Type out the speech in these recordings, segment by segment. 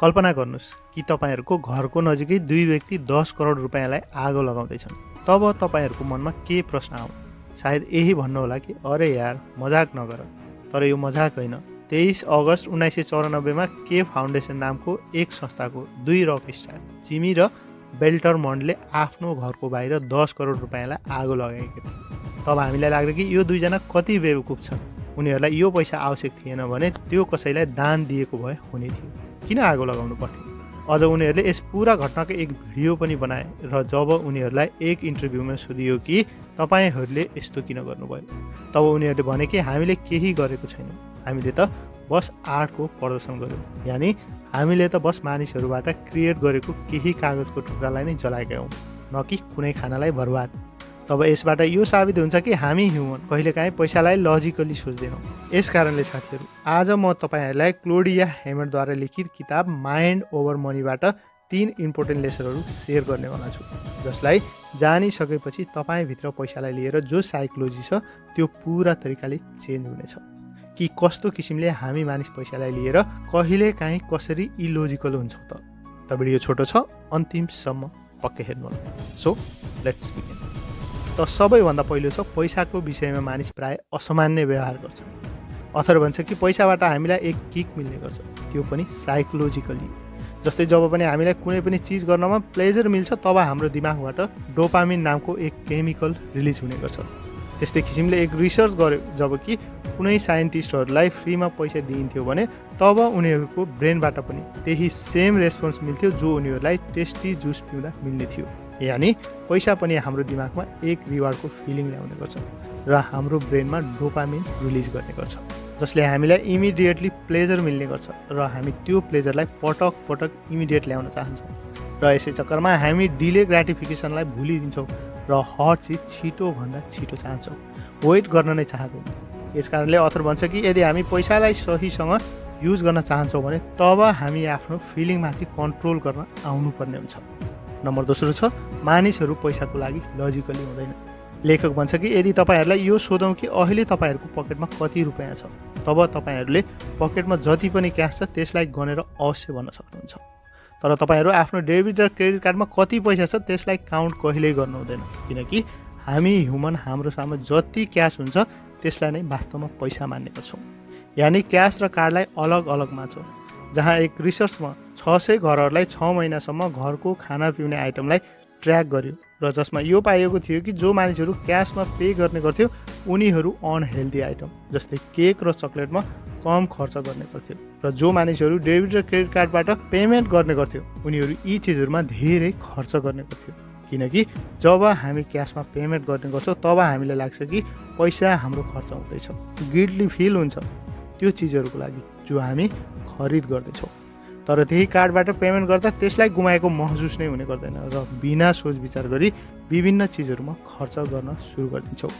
कल्पना गर्नुस् कि तपाईहरूको घरको नजिकै दुई व्यक्ति 10 करोड रुपैयाँलाई आगो लगाउँदैछन्। तब तपाईहरूको मनमा के प्रश्न आउँ? सायद यही भन्नु होला कि अरे यार मजाक नगर। तर यो मजाक होइन। 23 अगस्त 1994 मा के फाउन्डेसन नामको एक संस्थाको 2 रक स्टार जिमी र बेल्टरमन्डले आफ्नो घरको बाहिर 10 करोड रुपैयाँलाई आगो लगाएका थिए। तब हामीलाई लाग्यो कि यो दुईजना कति बेवकुफ छन्। उनीहरूलाई यो पैसा आवश्यक थिएन भने त्यो कसैलाई दान दिएको भए हुने थियो। किन आगो लगाउनु पर्थ्यो? अझ उनीहरूले यस पुरा घटनाको एक भिडियो पनि बनाए र जब उनीहरूलाई एक इन्टरभ्यूमा सोधियो कि तपाईहरूले यस्तो किन गर्नुभयो, तब उनीहरूले भने कि हामीले केही गरेको छैनौँ, हामीले त बस आर्टको प्रदर्शन गर्यौँ। यानि हामीले त बस मानिसहरूबाट क्रिएट गरेको केही कागजको टुक्रालाई नै जलाएका हौँ, न कि कुनै खानालाई बर्बाद। तब यसबाट यो साबित हुन्छ कि हामी ह्युमन कहिलेकाहीँ पैसालाई लजिकली सोच्दैनौँ। यस कारणले साथीहरू, आज म तपाईँहरूलाई क्लोडिया हेमरद्वारा लिखित किताब माइन्ड ओभर मनीबाट 3 इम्पोर्टेन्ट लेसनहरू सेयर गर्नेवाला छु, जसलाई जानिसकेपछि तपाईँभित्र पैसालाई लिएर जो साइकोलोजी छ त्यो पुरा तरिकाले चेन्ज हुनेछ। कि कस्तो किसिमले हामी मानिस पैसालाई लिएर कहिलेकाहीँ कसरी इलोजिकल हुन्छौँ त भिडियो छोटो छ, अन्तिमसम्म पक्कै हेर्नुहोला। So let's begin. त सबैभन्दा पहिलो छ पैसाको विषयमा मानिस प्राय असामान्य व्यवहार गर्छ। अथर भन्छ कि पैसाबाट हामीलाई एक किक मिल्ने गर्छ, त्यो पनि साइकोलोजिकली। जस्तै जब पनि हामीलाई कुनै पनि चिज गर्नमा प्लेजर मिल्छ तब हाम्रो दिमागबाट डोपामिन नामको एक केमिकल रिलिज हुने गर्छ। त्यस्तै किसिमले एक रिसर्च गर्यो, जबकि कुनै साइन्टिस्टहरूलाई फ्रीमा पैसा दिइन्थ्यो भने तब उनीहरूको ब्रेनबाट पनि त्यही सेम रेस्पोन्स मिल्थ्यो जो उनीहरूलाई टेस्टी जुस पिउँदा मिल्ने थियो। यानि पैसा पनि हाम्रो दिमागमा एक रिवार्डको फिलिङ ल्याउने गर्छ र हाम्रो ब्रेनमा डोपामिन रिलिज गर्ने गर्छ, जसले हामीलाई इमिडिएटली प्लेजर मिल्ने गर्छ र हामी त्यो प्लेजरलाई पटक पटक इमिडिएट ल्याउन चाहन्छौँ। र यसै चक्करमा हामी डिले ग्राटिफिकेसनलाई भुलिदिन्छौँ र हर चिज छिटोभन्दा छिटो चाहन्छौँ, वेट गर्न नै चाहँदैनौँ। यस कारणले अथर भन्छ कि यदि हामी पैसालाई सहीसँग युज गर्न चाहन्छौँ भने तब हामी आफ्नो फिलिङमाथि कन्ट्रोल गर्न आउनुपर्ने हुन्छ। नम्बर दोस्रो छ मानिसहरू पैसाको लागि लजिकली हुँदैन। लेखक भन्छ कि यदि तपाईँहरूलाई यो सोधौँ कि अहिले तपाईँहरूको पकेटमा कति रुपियाँ छ, तब तपाईँहरूले पकेटमा जति पनि क्यास छ त्यसलाई गनेर अवश्य भन्न सक्नुहुन्छ। तर तपाईँहरू आफ्नो डेबिट र क्रेडिट कार्डमा कति पैसा छ त्यसलाई काउन्ट कहिल्यै गर्नु हुँदैन, किनकि हामी ह्युमन हाम्रो सामु जति क्यास हुन्छ त्यसलाई नै वास्तवमा पैसा मान्ने गर्छौँ। यानि क्यास र कार्डलाई अलग अलग मान्छौँ। जहाँ एक रिसर्चमा 600 घरहरूलाई 6 महिनासम्म घरको खाना पिउने आइटमलाई ट्र्याक गर्यो र जसमा यो पाइएको थियो कि जो मानिसहरू क्यासमा पे गर्ने गर्थ्यो उनीहरू अनहेल्दी आइटम जस्तै केक र चकलेटमा कम खर्च गर्ने गर्थ्यो र जो मानिसहरू डेबिट र क्रेडिट कार्डबाट पेमेन्ट गर्ने गर्थ्यो उनीहरू यी चिजहरूमा धेरै खर्च गर्ने गर्थ्यो। किनकि जब हामी क्यासमा पेमेन्ट गर्ने गर्छौँ तब हामीलाई लाग्छ कि पैसा हाम्रो खर्च हुँदैछ, गिल्टी फिल हुन्छ त्यो चिजहरूको लागि जो हामी खरिद गर्दैछौँ। तर त्यही कार्डबाट पेमेन्ट गर्दा त्यसलाई गुमाएको महसुस नै हुने गर्दैन र बिना सोच विचार गरी विभिन्न चिजहरूमा खर्च गर्न सुरु गरिदिन्छौँ।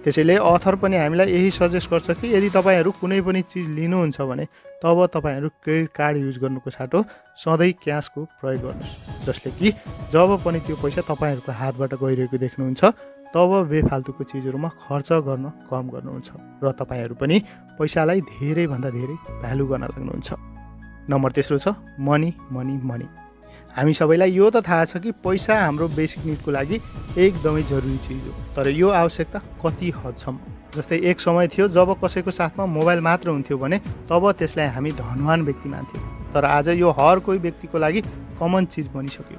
त्यसैले अथर पनि हामीलाई यही सजेस्ट गर्छ कि यदि तपाईँहरू कुनै पनि चिज लिनुहुन्छ भने तब तपाईँहरू क्रेडिट कार्ड युज गर्नुको साटो सधैँ क्यासको प्रयोग गर्नुहोस्, जसले कि जब पनि त्यो पैसा तपाईँहरूको हातबाट गइरहेको देख्नुहुन्छ तब बेफाल्तुको चिजहरूमा खर्च गर्न कम गर्नुहुन्छ र तपाईँहरू पनि पैसालाई धेरैभन्दा धेरै भ्यालु गर्न लाग्नुहुन्छ। नम्बर तेस्रो छ मनी मनी मनी। हामी सबैलाई यो त थाहा छ कि पैसा हाम्रो बेसिक निडको लागि एकदमै जरुरी चिज हो, तर यो आवश्यकता कति हदसम्म। जस्तै एक समय थियो जब कसैको साथमा मोबाइल मात्र हुन्थ्यो भने तब त्यसलाई हामी धनवान व्यक्ति मान्थ्यौँ, तर आज यो हर कोही व्यक्तिको लागि कमन चिज बनिसक्यो।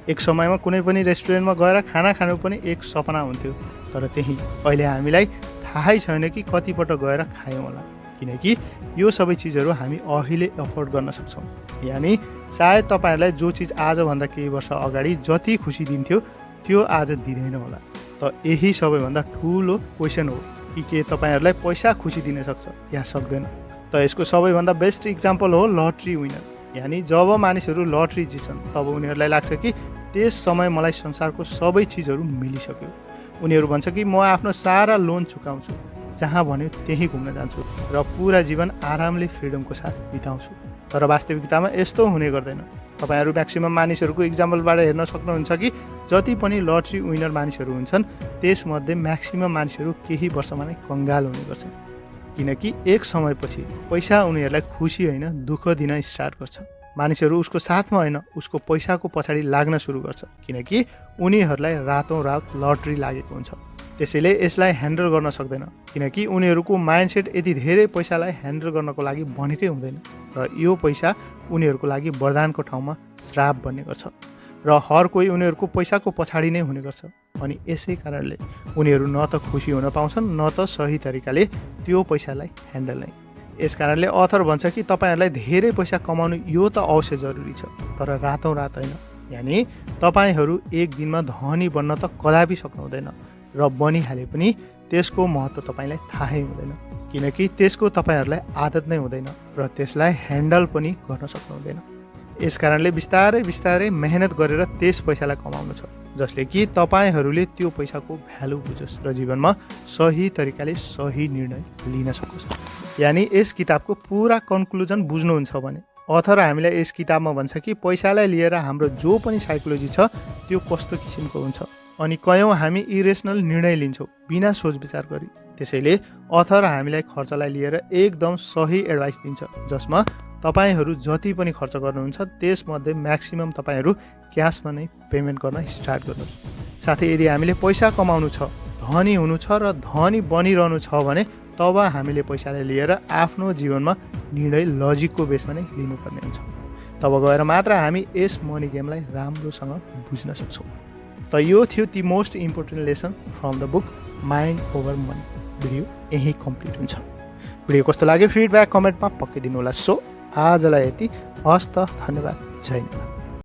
एक समयमा कुनै पनि रेस्टुरेन्टमा गएर खाना खानु पनि एक सपना हुन्थ्यो, तर त्यही अहिले हामीलाई थाहै छैन कि कतिपटक गएर खायौँ होला, किनकि यो सबै चिजहरू हामी अहिले अफोर्ड गर्न सक्छौँ। यानि सायद तपाईँहरूलाई जो चिज आजभन्दा केही वर्ष अगाडि जति खुसी दिन्थ्यो त्यो आज दिँदैन होला। त यही सबैभन्दा ठुलो क्वेसन हो कि के तपाईँहरूलाई पैसा खुसी दिन सक्छ या सक्दैन। त यसको सबैभन्दा बेस्ट इक्जाम्पल हो लटरी विनर। यानि जब मानिसहरू लटरी जित्छन् तब उनीहरूलाई लाग्छ कि त्यस समय मलाई संसारको सबै चिजहरू मिलिसक्यो। उनीहरू भन्छ कि म आफ्नो सारा लोन चुकाउँछु, जहाँ भन्यो त्यहीँ घुम्न जान्छु र पुरा जीवन आरामले फ्रिडमको साथ बिताउँछु। तर वास्तविकतामा यस्तो हुने गर्दैन। तपाईँहरू म्याक्सिमम मानिसहरूको इक्जाम्पलबाट हेर्न सक्नुहुन्छ कि जति पनि लटरी विनर मानिसहरू हुन्छन् त्यसमध्ये म्याक्सिमम मानिसहरू केही वर्षमा नै कङ्गाल हुने गर्छन्, किनकि एक समयपछि पैसा उनीहरूलाई खुसी होइन दुःख दिन स्टार्ट गर्छ। मानिसहरू उसको साथमा होइन उसको पैसाको पछाडि लाग्न सुरु गर्छ किनकि उनीहरूलाई रातौँ रात लटरी लागेको हुन्छ। त्यसैले यसलाई ह्यान्डल गर्न सक्दैन किनकि उनीहरूको माइन्डसेट यति धेरै पैसालाई ह्यान्डल गर्नको लागि बनेकै हुँदैन र यो पैसा उनीहरूको लागि वरदानको ठाउँमा श्राप बन्ने गर्छ र हर कोही उनीहरूको पैसाको पछाडि नै हुने गर्छ। अनि यसै कारणले उनीहरू न त खुसी हुन पाउँछन् न त सही तरिकाले त्यो पैसालाई ह्यान्डल नै। यस कारणले अथर भन्छ कि तपाईँहरूलाई धेरै पैसा कमाउनु यो त अवश्य जरुरी छ तर रातौँ रात होइन। यानि तपाईँहरू एक दिनमा धनी बन्न त कदापि सक्नुहुँदैन र बनिहाले पनि त्यसको महत्त्व तपाईँलाई थाहै हुँदैन किनकि त्यसको तपाईँहरूलाई आदत नै हुँदैन र त्यसलाई ह्यान्डल पनि गर्न सक्नुहुँदैन। यस कारणले बिस्तारै बिस्तारै मेहनत गरेर त्यस पैसालाई कमाउनु छ जसले कि तपाईँहरूले त्यो पैसाको भ्यालु बुझोस् र जीवनमा सही तरिकाले सही निर्णय लिन सकोस्। यानि यस किताबको पुरा कन्क्लुजन बुझ्नुहुन्छ भने अथर हामीलाई यस किताबमा भन्छ कि पैसालाई लिएर हाम्रो जो पनि साइकोलोजी छ त्यो कस्तो किसिमको हुन्छ अनि कयौँ हामी इरेसनल निर्णय लिन्छौँ बिना सोच विचार गरी। त्यसैले अथर हामीलाई खर्चलाई लिएर एकदम सही एडभाइस दिन्छ जसमा तपाईहरू जति पनि खर्च गर्नुहुन्छ त्यसमध्ये म्याक्सिमम तपाईहरू क्यासमा नै पेमेन्ट गर्न स्टार्ट गर्नुहोस्। साथै यदि हामीले पैसा कमाउनु छ धनी हुनु छ र धनी बनिरहनु छ भने तब हामीले पैसालाई लिएर आफ्नो जीवनमा निर्णय लजिकको बेसमा नै लिनुपर्ने हुन्छ। तब गएर मात्र हामी यस मनी गेमलाई राम्रोसँग बुझ्न सक्छौँ। त यो थियो the most important lesson from the book mind over money. Video यही कम्प्लिट हुन्छ। भिडियो कस्तो लाग्यो फिडब्याक कमेन्टमा पक्कै दिनु होला। सो आजलाई यति। हस् त, धन्यवाद। जय नेपाल।